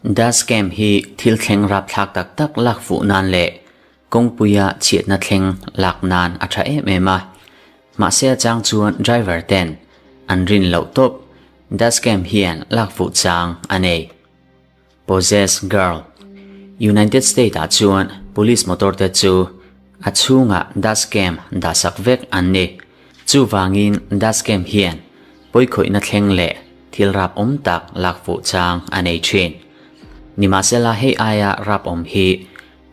Dash cam hi thil thleng rapthlak tak tak lak fuh nan leh kawngpuia chhiatna thleng lak nan a tha em em a. Mahse a chang chuan driver ten an rin loh tawp dash cam hian lak fuh chang a nei. Possessed Girl, United States ah chuan police motor te chu a chhungah dash cam dah sak vek an ni. Chuvangin dash cam hian pawikhawihna thleng leh thil rap awm tak lak fuh chang a nei thin. Nimahsela hei aia rap awm hi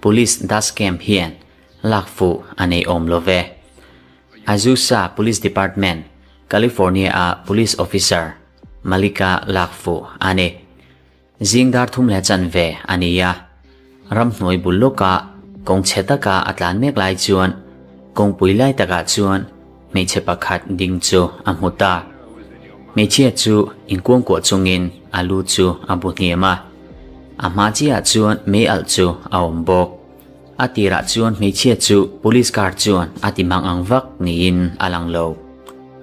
police dash cam hian lak fuh a nei awm lo ve. Azusa Police Department, California a police officer Malika lak fuh a ni. Zing dar thum leh chanve a ni a, ramhnuai bul lawka kawng chhe taka a tlan mek lai chuan kawngpui lai takah chuan hmeichhe pakhat ding chu a hmu ta. Hmeichhia chu inkuangkuah chungin a lu chu a bu hniam a, a hma chiahah chuan mei alh chu a awm bawk. A tirah chuan hmeichhia chu police car chuan a ti mang ang vak niin a lang lo.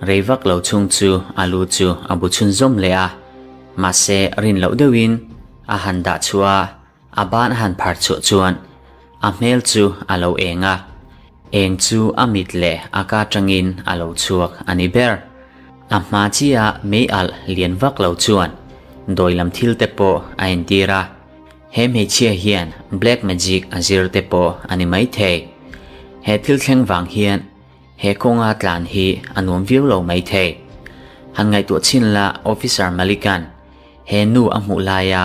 Rei vak lo chhung chu a lu chu a bu chhunzawm leh a. Mahse, rin loh deuhin a han dah chhuah a, a ban a han phar chhuah chuan a hmel chu a lo eng a, eng chu a mit leh a ka atangin a lo chhuak a ni ber. A hma chiah mei alh lian vak lo chuan dawi lam thil te pawh a entir a, he hmeichhia hian black magic a zir te pawh a ni maithei. He thil thleng vang hian He kawnga tlan hi a nuam viau lo maithei. Han ngaihtuah chhin la Officer Malikan he nu a hmuh laia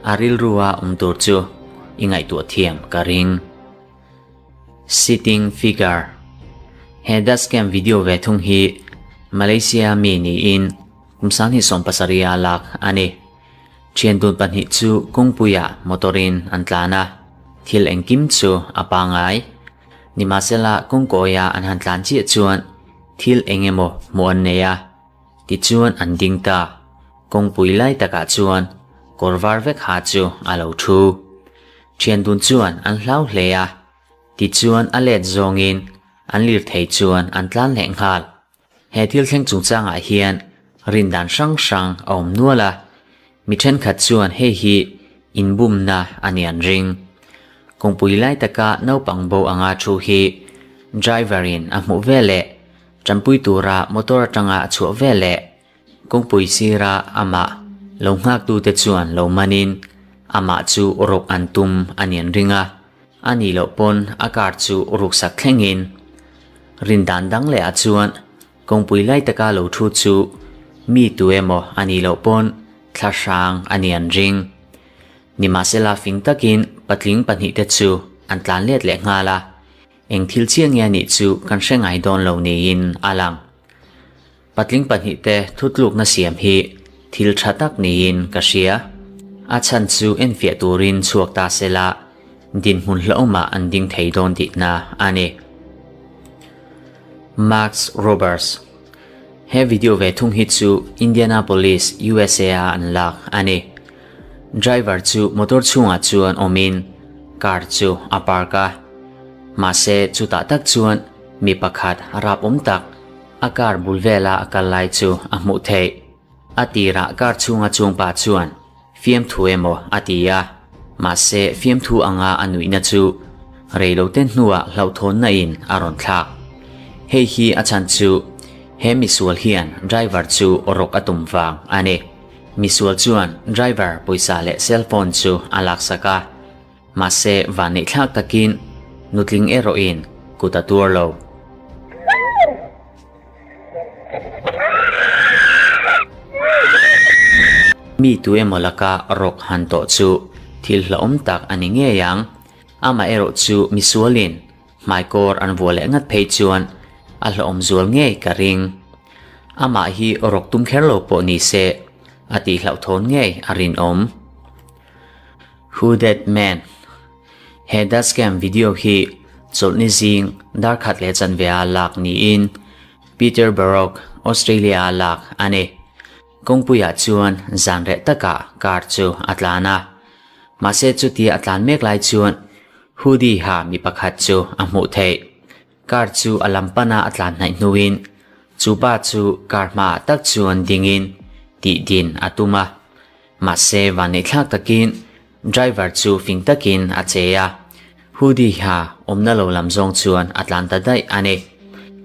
a rilrua awm tur chu i ngaihtuah thiam ka ring. Sitting Figure He dashcam video ve thung hi Malaysia mi niin kum 2017 a lak a ni. Thiantun pahnih chu kawngpuiah motor-in an tlan a, thil engkim chu a pangai. Nimahsela kawngkawia an han tlan chiah chuan thil eng emaw hmuh an nei a, tichuan an ding ta. Kawngpui lai takah chuan kawr var vek ha chu a lo thu. Thiandun chuan an hlau hle a, tichuan a let zawngin an lirthei chuan an tlan leh nghal. He thil thleng chungchangah hian rindan hrang hrang a awm nual a, mi thenkhat chuan hei hi inbumna a ni an ring. Kawngpui lai taka naupang bo anga thu hi driver in a hmuh veleh tanpui tura motor atanga a chhuah veleh kawngpui sira amah lo nghaktute chuan lo manin amah chu ruk an tum a ni an ring a. A nih loh pawn a car chu ruksak thlengin rindan dang leh ah chuan kawngpui lai taka lo thu chu mi tu emaw a nih loh pawn thla hrang a ni an ring. Nimahsela fing takin patling pahnih te chu an tlan let leh nghal a, eng thil chiah nge a nih chu kan hre ngai dawn lo niin a lang. Patling pahnihte thutlukna siam hi thil tha tak niin ka hria. A chhan chu enfiah turin chhuak ta se la, dinhmun hlauhawmah an ding thei dawn tihna a ni. Max Roberts He video ve thung hi chu Indianapolis, USA a an lak a ni. Driver chu motor chhungah chuan awmin car chu a park a. Mahse chutah tak chuan mi pakhat rap awm tak A car bul vela a kal lai chu a hmuh theih. A tirah car chhunga chung pa chuan fiamthu emaw a ti a, mahse fiamthu anga a nuihna chu reilote hnuah hlauhthawnna in a rawn thlak. Hei hi a chhan chu he misual hian driver chu rawk a tum vang a ni. Misual chuan driver pawisa leh cellphone chu a laksak a. Mahse, vanneihthlak takin nutling erawhin kut a tuar lo. Mi tu emaw laka rawk han tawh chu thil hlauhawm tak a ni ngei ang. Amaherawh chu misualin hmaikawr an vuah leh ngat phei chuan a hlauhawm zual ngei ka ring. Amah hi rawk tum kher lo pawh ni se a tihhlauhthawn ngei a rinawm. Who That Man? He dashcam video hi chawlhni zing dar khat leh chanve a lak niin Peterborough, Australia a lak a ni. Kawngpuiah chuan zan reh takah car chu a tlan a. Mahse chutia a tlan mek lai chuan hoodie ha mi pakhat chu a hmuh theih. Car chu a lam pana a tlan hnaih hnuin chu pa chu car hmaah tak chuan dingin tih din a tum a. Mahse vanneihthlak takin driver chu fing takin a che a, hoodie ha awmna lo lam zawng chuan a tlan ta daih a ni.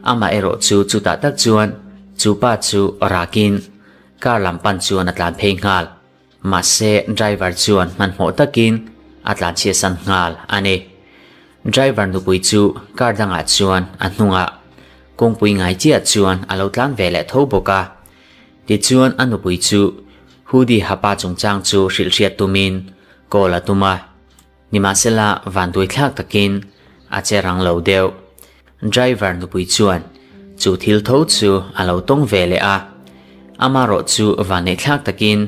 Amah erawh chu chutah tak chuan chu pa chu rakin car lam pan chuan a tlan phei nghal. Mahse driver chuan hmanhmawh takin a tlanchhiatsan nghal a ni. Driver nupui chu car dangah chuan a hnungah kawngpui ngai chiah chuan a lo tlan ve leh tho bawk a. Tichuan a nupui chu hoodie hapa chungchang chu hrilhhriat tumin call a tum a. Nimahsela vanduaithlak takin a che rang lo deuh. Driver nupui chuan chu thil tho chu a lo tawng ve leh a, amarawh chu vanneihthlak takin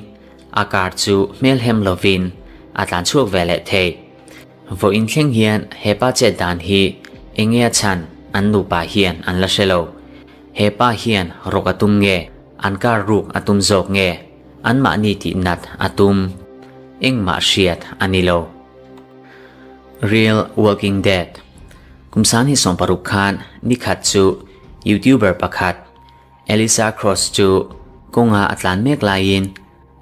a car chu hmelhem lovin a tlan chhuak ve leh thei. Vawiin thleng hian he pa chet dan hi eng nge a chhan an nupa hian an la hre lo. He pa hian rawk a tum nge, an car ruk a tum zawk nge, anmahni tih nat a tum engmah hriat a ni lo. Real Walking Dead Kum sang hi 60 khan nikhat chu YouTuber pakhat Elisa Cross chu kawnga a tlan mek laiin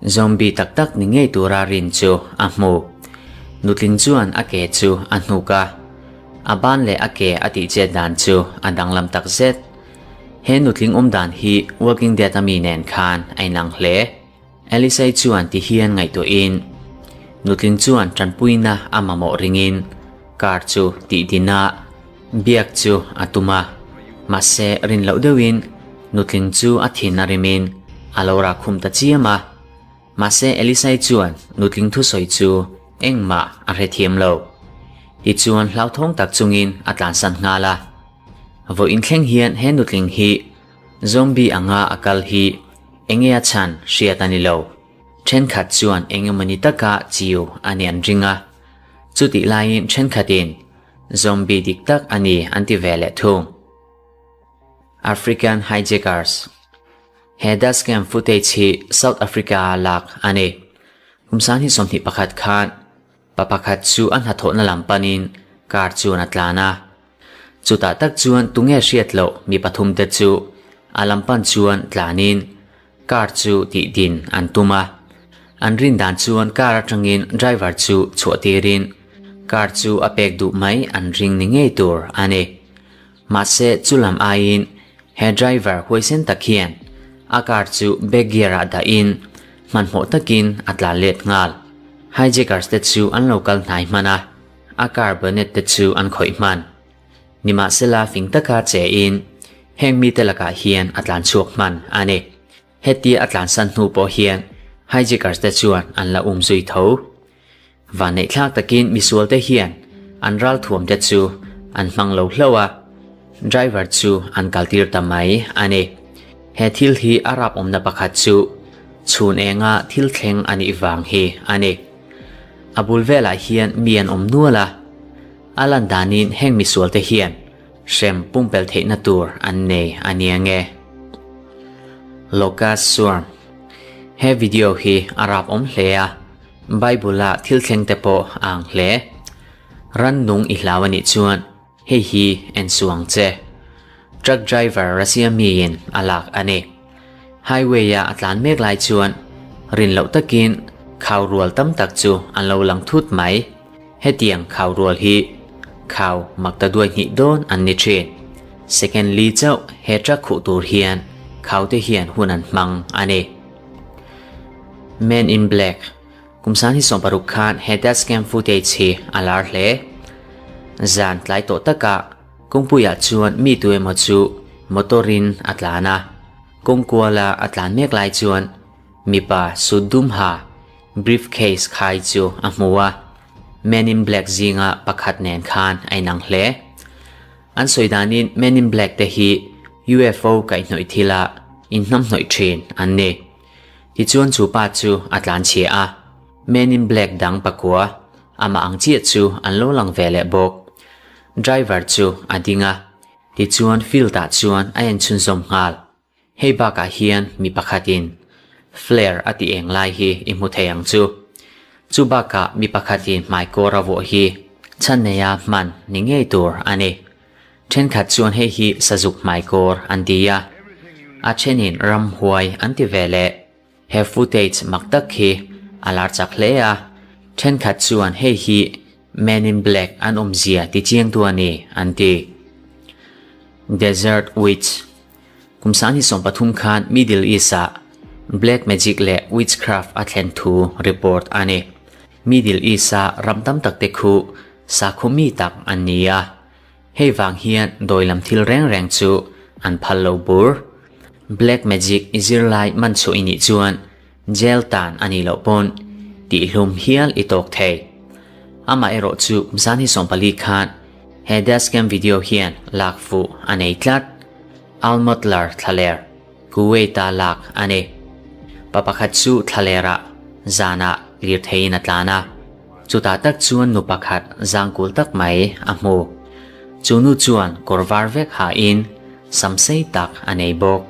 zombie tak tak ni ngei tura rin chu a hmu. Nutling chuan a ke chu a hnuk a, a ban leh a ke a tihchet dan chu a danglam tak zet. He nutling awm dan hi Walking Dead a mi nen khan a inang hle. Elisai chuan ti hian ngaihtuahin, Nutling chuan tanpuina a mamawh ringin car chu tihdin a, biak chu a tum a. Mahse, rin loh deuhin nutling chu a thin a rimin a lo rak khum ta chiam a. Mahse, Elisai chuan nutling thusawi chu engmah a hrethiam lo. Tichuan hlauthawng tak chungin a tlansan nghal a. Vawiin thleng hian he nutling hi Zombie anga a kal hi enge a chhan hriat a ni lo. Thenkhat chuan engemawni taka chiu a ni an ring a. Chutih laiin thenkhatin zombie dik tak a ni an ti ve leh thung. African Hijackers He dashcam footage hi South Africa-a lak a ni. Kum 2021 khan pa pakhat chu a hnathawhna lam panin car chuan a tlan a. Chutah tak chuan tunge hriat loh mi pathumte chu a lam pan chuan tlanin car chu tih din an tum a. An rin dan chuan car atangin driver chu chhuah tirin car chu a pek duh mai an ring ni ngei tur a ni. Mahse chu lam aiin he driver huaisen tak hian a car chu back gear ah dahin hmanhmawh takin a tlan let nghal. Hijackers te chu an lo kal hnai hman a. A car bonnet te chu an khawih hman. Nimahsela fing taka che in heng mite lakah hian a tlan chhuak hman a ni. Hetia a tlansan hnu pawh hian hijackers te chuan an la um zui tho. Vanneihthlak takin misual te hian an ralthuam te chu an hmang lo hlauh a, driver chu an kaltir ta mai a ni. He thil hi a rap awmna pakhat chu chhun enga thil thleng a nih vang hi a ni. A bul velah hian mi an awm nual a, a lan danin heng misualte hian hrem pumpelh theihna tur an nei a nia nge. Locust Swarm He video hi a rap awm hle a, Bible-a thil thleng te pawh a ang hle. Rannung i hlau a nih chuan Hei hi en suh ang che. Truck driver Russia miin a lak a ni. Highway-a a tlan mek lai chuan rin loh takin khau rual tam tak chu an lo lang thut mai. Hetiang khau rual hi khau makta duai hnih dawn an ni thin. Second li chauh he truck khuh tur hian khau te hian hun an hmang a ni. Men in Black. Kum sang hi 60 khan he dashcam footage hi a lar hle. Zan tlai tawh takah kawngpuiah chuan mi tu emaw chu motor in a tlan a. Kawngkuala a tlan mek lai chuan mipa suit dum ha briefcase khai chu a hmu a. Men in Black zinga pakhat nen khan a inang hle. An sawi danin Men in Black te hi UFO kaihhnawih thila inhnamhnawih thin an ni. Tichuan chu pa chu a tlan chhia a, Men in Black dang pakua amah ang chiah chu an lo lang ve leh bawk. Driver chu a ding a, tichuan field ah chuan a en chhunzawm nghal. Hei bakah hian mi pakhatin flare a ti eng lai hi i hmu thei ang chu. Chu bakah mi pakhatin hmaikawr a vuah hi chhan neia hman ni ngei tur a ni. Thenkhat chuan hei hi sazuk hmaikawr an ti a, a thenin ramhuai an ti ve leh. He footage mak tak hi a lar chak hle a, thenkhat chuan hei hi Men in Black an awmzia tichiangtu a ni an ti. Desert Witch Kum 2013 khan Middle East-ah Black Magic leh Witchcraft a thlen thu report a ni. Middle East-a ram tam tak te khu sakhaw mi tak an ni a, hei vang hian dawi lam thil reng reng chu an phal lo bur. Black Magic i zirlai man chhuah i nih chuan jail tan a nih loh pawn tihhlum hial i tawk thei. Amaherawh chu 2014 khan he dashcam video hian lak fuh a nei tlat. Al-Mutlar thlaler, Kuwait-a lak a ni. Pa pakhat chu thlalerah zanah lirtheiin a tlan a, chutah tak chuan nu pakhat zangkul tak mai a hmu. Chu nu chuan kawr var vek hain sam sei tak a nei bawk.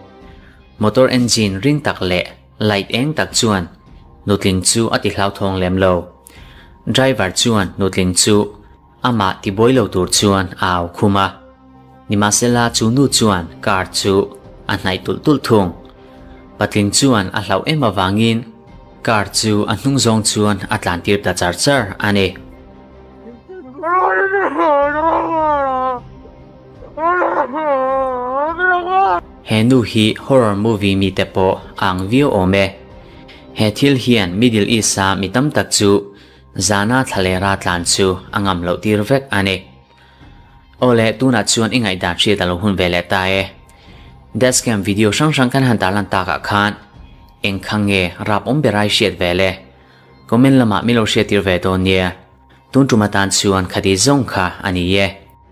Motor engine ring tak leh light eng tak chuan nutling chu a ti hlauthawng lem lo. Driver chuan nutling chu Amah tibuai lo tur chuan a au khum a. Nimahsela chu nu chuan car chu a hnaih tulh tulh thung. Patling chuan a hlauh em avangin car chu a hnung zawng chuan a tlan tir ta char char a ni. He nu hi horror movie mite pawh a ang viau awm e. He thil hian Middle East-a mi tam tak chu Zana thlalera tlan chu a ngam loh tir vek a ni. Aw le, tunah chuan i ngaihdan hriat a lo hun ve leh ta e. Dashcam video hrang hrang kan han tarlan takah khan eng kha nge rap awm ber ai hriat ve le? Comment lamah min lo hriat tir ve dawn nia. Tun tum atan chuan khati zawng kha a ni e.